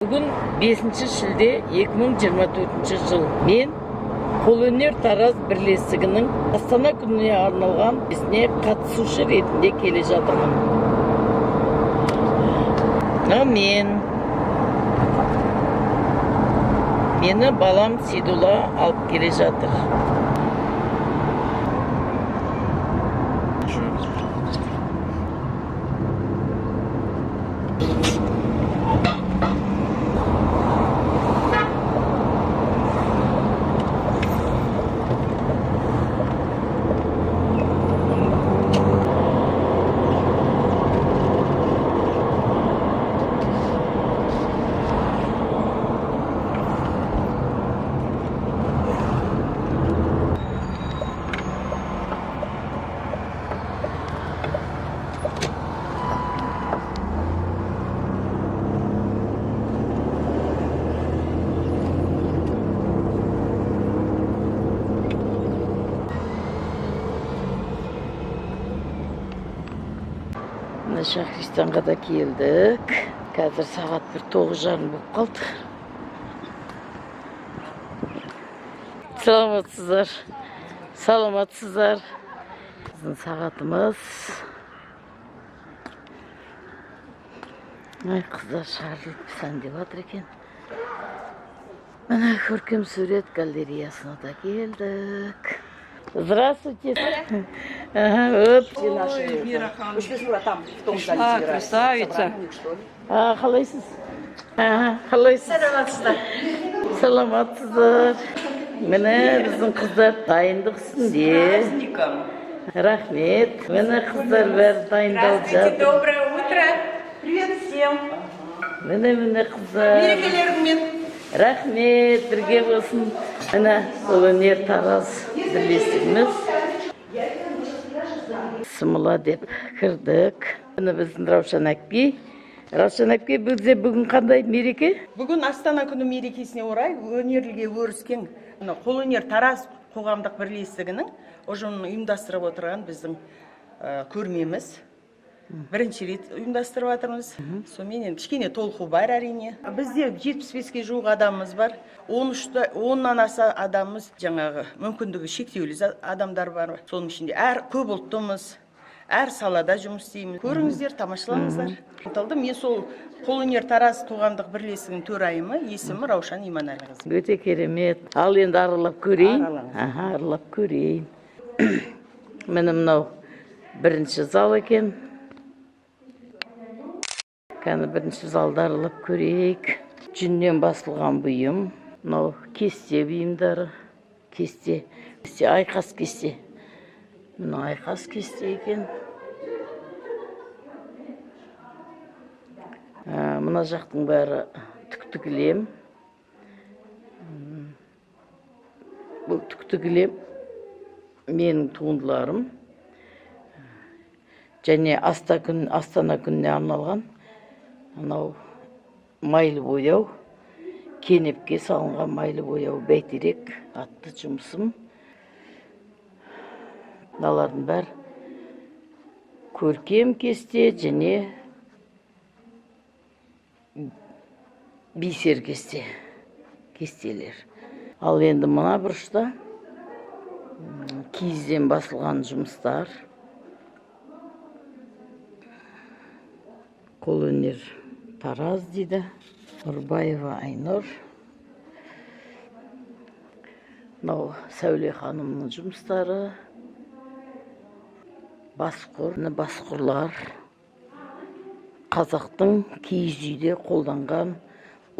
Бүгін 5 шілде 2024 жыл. Мен Қолөнер Тараз бірлестігінің Астана күніне арналған ісіне қатысушы ретінде келе жатырмын. Мынау мен. Мені балам Сейдулла алып келе жатыр. Мына Шахристанға да келдік. Қазір сағат бір 9:30 болып қалды. Саламатсыздар. Саламатсыздар. Біздің сағатымыз. Ай, қыздар шарылып сәндеп жатыр екен. Міне, көркем сурет галереясына да келдік. Здравствуйте. Ага, вот. Все наши. Ой, Мира ханым. Уж там, в том Пришла зале собираются. красавица. Собрание у них, что ли? А, қалайсыз? Ага, қалайсыз? Саламатсыздар. Саламатсыздар. Міне, біздің қыздар дайындық үстінде. Праздником. Рахмет. Міне, қыздар бәрі дайындалып Здравствуйте, жатыр. доброе утро. Привет всем. Міне, міне, қыздар. Мерекелеріңмен. Рахмет, бірге болсын. Міне, Қолөнер Тараз бірлестігіміз. Сымыла деп кірдік. Міне, біздің Раушан әпкей. Раушан әпкей, бізде бүгін қандай мереке? Бүгін Астана күні мерекесіне орай өнерліге өріскен мына Қолөнер Тараз қоғамдық бірлестігінің ұжымын ұйымдастырып отырған біздің көрмеміз. Бірінші рет ұйымдастырып жатырмыз. Сонымен енді кішкене толқу бар, әрине. Бізде 75-ке жуық адамымыз бар. 13-те 10-нан аса адамымыз жаңағы мүмкіндігі шектеулі адамдар бар. Соның ішінде әр көп ұлттымыз, әр салада жұмыс істейміз. Көріңіздер, тамашалаңыздар. Ұмтылды. Мен сол Қолөнер Тараз қоғамдық бірлестігінің төрайымы, есімі Раушан Иманәліқызы. Өте керемет. Ал енді аралап көрейін. Аралаңыз. Аха, аралап көрейін. Міне, мынау бірінші зал екен. Кәні, бірінші залды аралап көрейік. Жүннен басылған бұйым. Мынау кесте бұйымдары. Кесте. Кесте, айқас кесте. Мына айқас кесте екен. Мына жақтың бәрі түкті кілем. Бұл түкті кілем менің туындыларым. Және Астана күніне арналған анау майлы бояу, кенепке салынған майлы бояу «Бәйтерек» атты жұмысым. Мыналардың бәрі көркем кесте және бисер кестелер. Ал енді мына бұрышта киізден басылған жұмыстар. Қолөнер Тараз дейді. Нұрбаева Айнұр. Мынау Сәуле ханымның жұмыстары. Басқұр, міне, басқұрлар. Қазақтың киіз үйде қолданған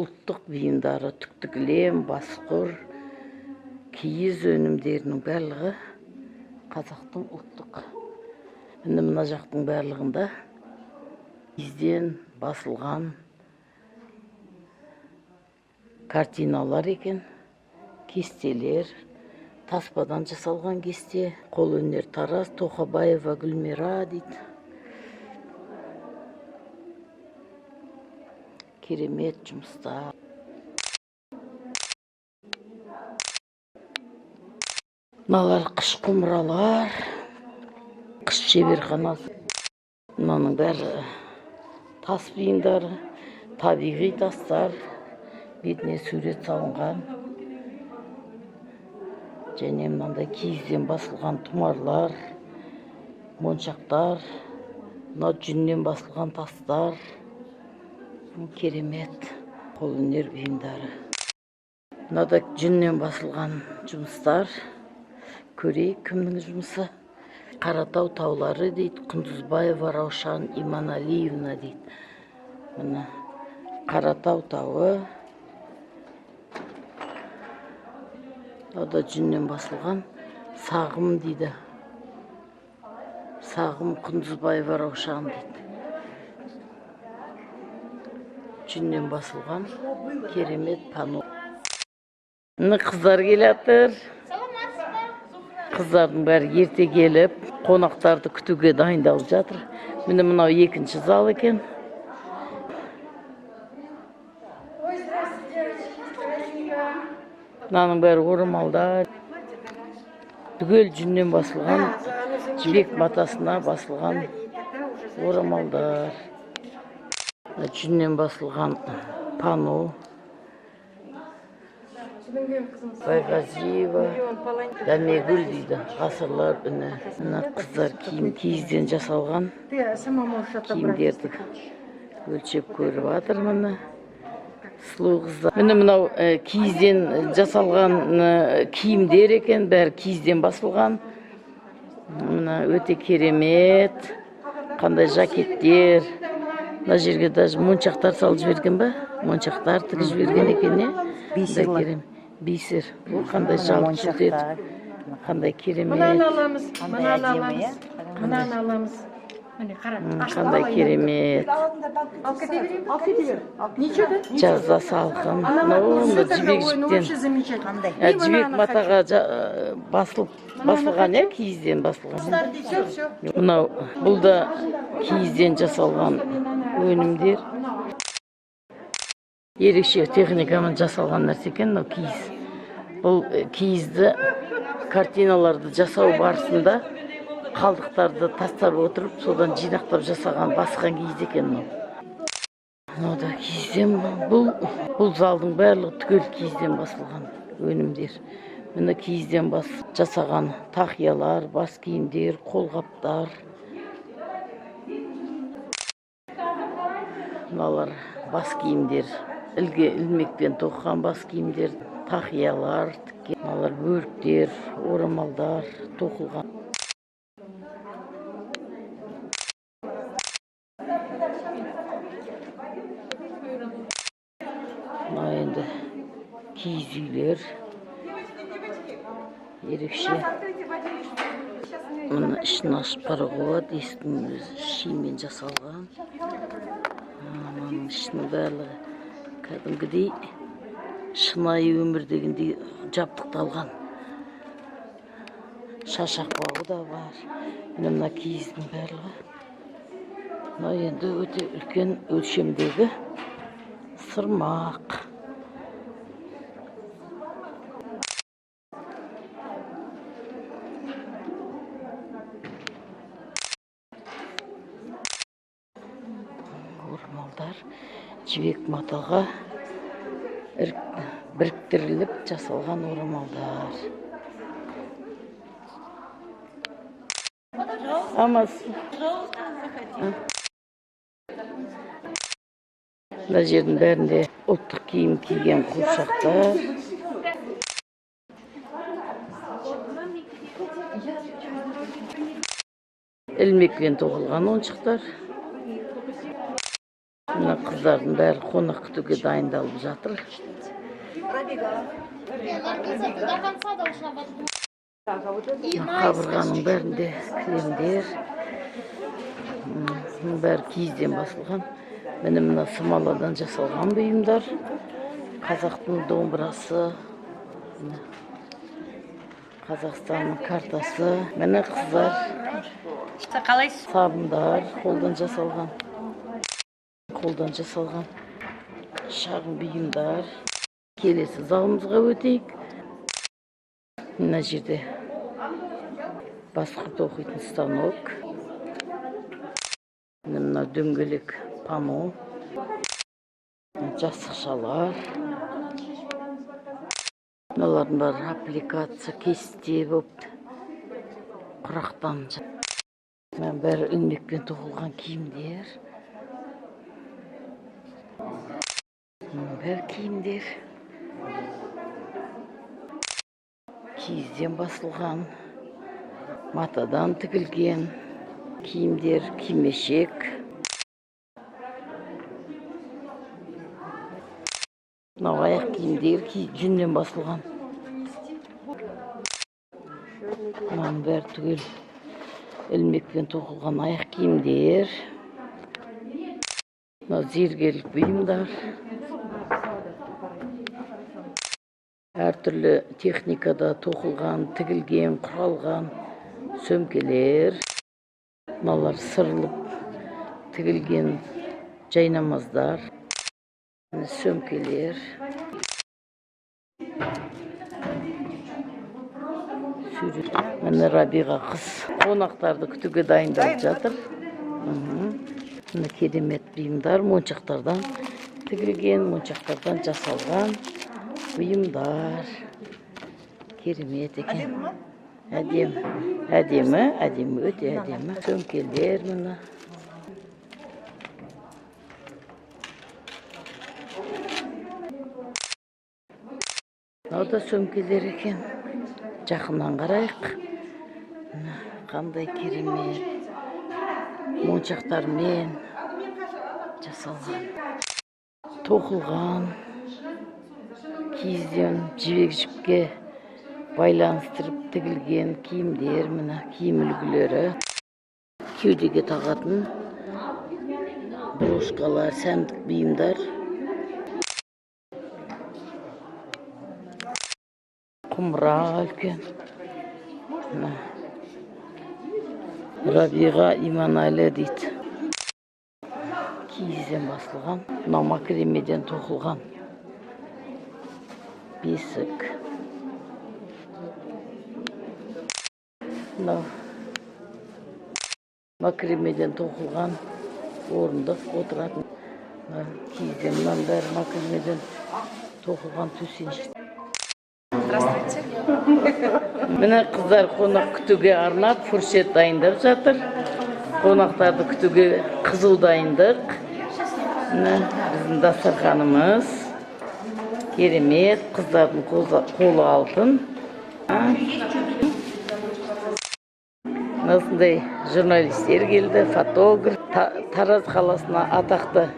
ұлттық бұйымдары: түкті кілем, басқұр, киіз өнімдерінің барлығы қазақтың ұлттық. Міне, мына жақтың барлығында киізден басылған картиналар екен, кестелер, таспадан жасалған кесте. Қолөнер Тараз, Тоқабаева Гүлмира дейді. Керемет жұмыстар. Мыналар қыш құмыралар, қыш шеберханасы. Мынаның бәрі тас бұйымдары. Табиғи тастар, бетіне сурет салынған. Және мынандай киізден басылған тұмарлар, моншақтар, мынау жүннен басылған тастар. Керемет қолөнер бұйымдары. Мынау да жүннен басылған жұмыстар. Көрейік, кімнің жұмысы. Қаратау таулары дейді, Құндызбаева Раушан Иманалиевна дейді. Міне, Қаратау тауы. Мынау да жүннен басылған сағым дейді. Сағым, Құндызбаева Раушан дейді. Жүннен басылған керемет панно. Міне, қыздар келе жатыр. Қыздардың бәрі ерте келіп, қонақтарды күтуге дайындалып жатыр. Міне, мынау екінші зал екен. Ой, здравствуйте, девочки, с праздником. Мынаның бәрі орамалдар. Түгел жүннен басылған, жібек матасына басылған орамалдар. Мына жүннен басылған панно. Байғазиева Дәмегүл дейді, «Ғасырлар үні». Мына қыздар киім, киізден жасалған Ты сама можешь отобрать, киімдерді если хочешь. өлшеп көріп жатыр, міне, сұлу қыздар. Міне, мынау киізден жасалған киімдер екен, бәрі киізден басылған. Мына өте керемет, қандай жакеттер. Мына жерге даже моншақтар салып жіберген ба, моншақтар тігіп жіберген екен, иә. Бисерлі. Керемет бисер. Бұл қандай жалт жұлт етіп, қандай керемет. Мынаны аламыз, Қандай мынаны әдемі, аламыз, иә? мынаны аламыз. Міне, қара. Қандай керемет. Алып кете берейін бе? Алып кете бер. Ничего да? Жазда салқын. Мынау мына жібек Ой, ну жіптен вообще замечательно. Қандай? Жібек матаға басылып басылған, иә, киізден басылған. Все, все. Мынау, бұл да киізден жасалған өнімдер. Ерекше техникамен жасалған нәрсе екен мынау киіз. Бұл киізді картиналарды жасау барысында қалдықтарды тастап отырып, содан жинақтап жасаған, басқан киіз екен мынау. Мынау да киізден. Бұл залдың барлығы түгел киізден басылған өнімдер. Міне, киізден бас жасаған тақиялар, бас киімдер, қолғаптар. Мыналар бас киімдер, ілге ілмекпен тоқыған бас киімдер, тақиялар тіккен. Мыналар бөріктер, орамалдар тоқылған. Мына енді киіз үйлер ерекше. Мына ішін ашып қарауға болады, есіктің өзі шимен жасалған. Мынаның ішінің барлығы кәдімгідей шынайы өмірдегіндей жабдықталған. Шашақ бауы да бар. Міне, мына киіздің барлығы. Мынау енді өте үлкен өлшемдегі сырмақ. Орамалдар, жібек матаға біріктіріліп жасалған орамалдар. Амас. Мына жердің бәрінде ұлттық киім киген қуыршақтар. Ілмекпен тоқылған ойыншықтар. Мына қыздардың бәрі қонақ күтуге дайындалып жатыр. До конца должна быть. Қабырғаның бәрінде кілемдер. Мұның бәрі киізден басылған. Міне, мына смоладан жасалған бұйымдар. Қазақтың домбырасы. Міне, Қазақстанның картасы. Міне, қыздар. Қалайсыз? Сабындар қолдан жасалған. Қолдан жасалған шағын бұйымдар. Келесі залымызға өтейік. Мына жерде басқы тоқитын станок. Міне, мына дөңгелек панно. Жастықшалар. Мыналардың бәрі аппликация, кесте болып құрақтан. Мына бәрі ілмекпен тоқылған киімдер. Мынаның бәрі киімдер. Киізден басылған, матадан тігілген киімдер, кимешек. Мынау аяқ киімдер жүннен басылған. Мынаның бәрі түгел ілмекпен тоқылған аяқ киімдер. Мынау зергерлік бұйымдар. Әртүрлі техникада тоқылған, тігілген, құралған сөмкелер. Мыналар сырылып тігілген жайнамаздар, сөмкелер. Сурет. Міне, Рабиға қыз қонақтарды күтуге дайындалып жатыр. Міне, керемет бұйымдар, моншақтардан тігілген, моншақтардан жасалған бұйымдар. Керемет екен. Әдемі, әдемі, әдемі, өте әдемі. Сөмкелер міне. Мынау да сөмкелер екен. Жақыннан қарайық. Міне, қандай керемет. Моншақтармен жасалған. Тоқылған. Киізден жібек жіпке байланыстырып тігілген киімдер, міне, киім үлгілері. Кеудеге тағатын брошкалар, сәндік бұйымдар. Құмыра үлкен. Міне. Рабиға Иманәлі дейді. Киізден басылған, мынау макремеден тоқылған бесік. Мынау макремеден тоқылған орындық, отыратын. Мына киізден, мынаның бәрі макремеден тоқылған төсеніш. Здравствуйте. Міне, қыздар қонақ күтуге арнап фуршет дайындап жатыр. Қонақтарды күтуге қызу дайындық. Міне, біздің дастарханымыз. Керемет, қыздардың қолы алтын. Осындай журналистер келді, фотограф. Тараз қаласына атақты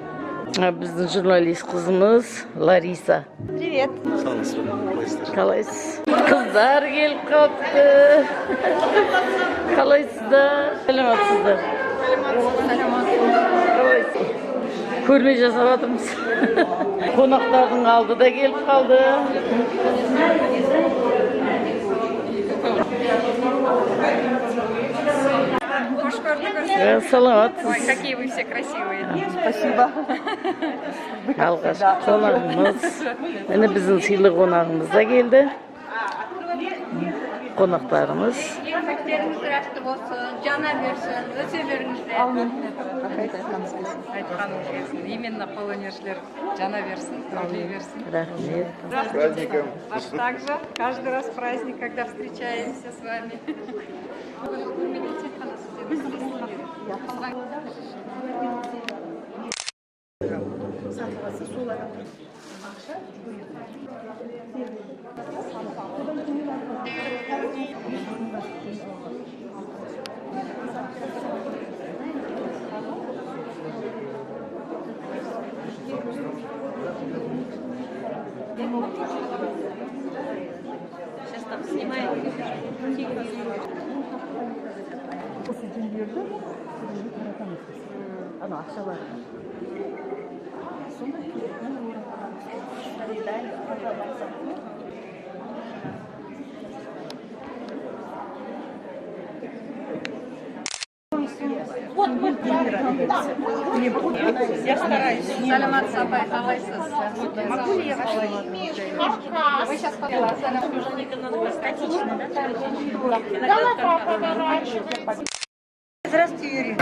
біздің журналист қызымыз Лариса. Привет. Қалайсыз? Қыздар келіп қалыпты. Қалайсыздар? Саламатсыздар? Қалайсыз? Көрме жасап жатырмыз. Қонақтардың алды да келіп қалды. Қош көрдік. Саламатсыз. Ой, какие вы все красивые. Спасибо. Алғашқы қонағымыз. Міне, біздің сыйлы қонағымыз да келді. Қонақтарымыз. Еңбектеріңіз рәсті болсын, жана берсін, өсе беріңіздер. Айтқаныңыз келсін. Именно қолөнершілер жана берсін, өрлей берсін. Рахмет. Здравствуйте. Вас также. Каждый раз праздник, когда встречаемся с вами. Бүгін көрмеде тек қана сіздердің қалған Сатып алса, сол адам ақша. Сейчас там снимаем. Осы жүндерді таратамыз біз ана ақшаларды сондай. Вот мы. Я стараюсь. Саламатсыз, апай, қалайсыз? Могу ли я Вы сейчас подала. Голова поворачивается. Здравствуйте, Юрий.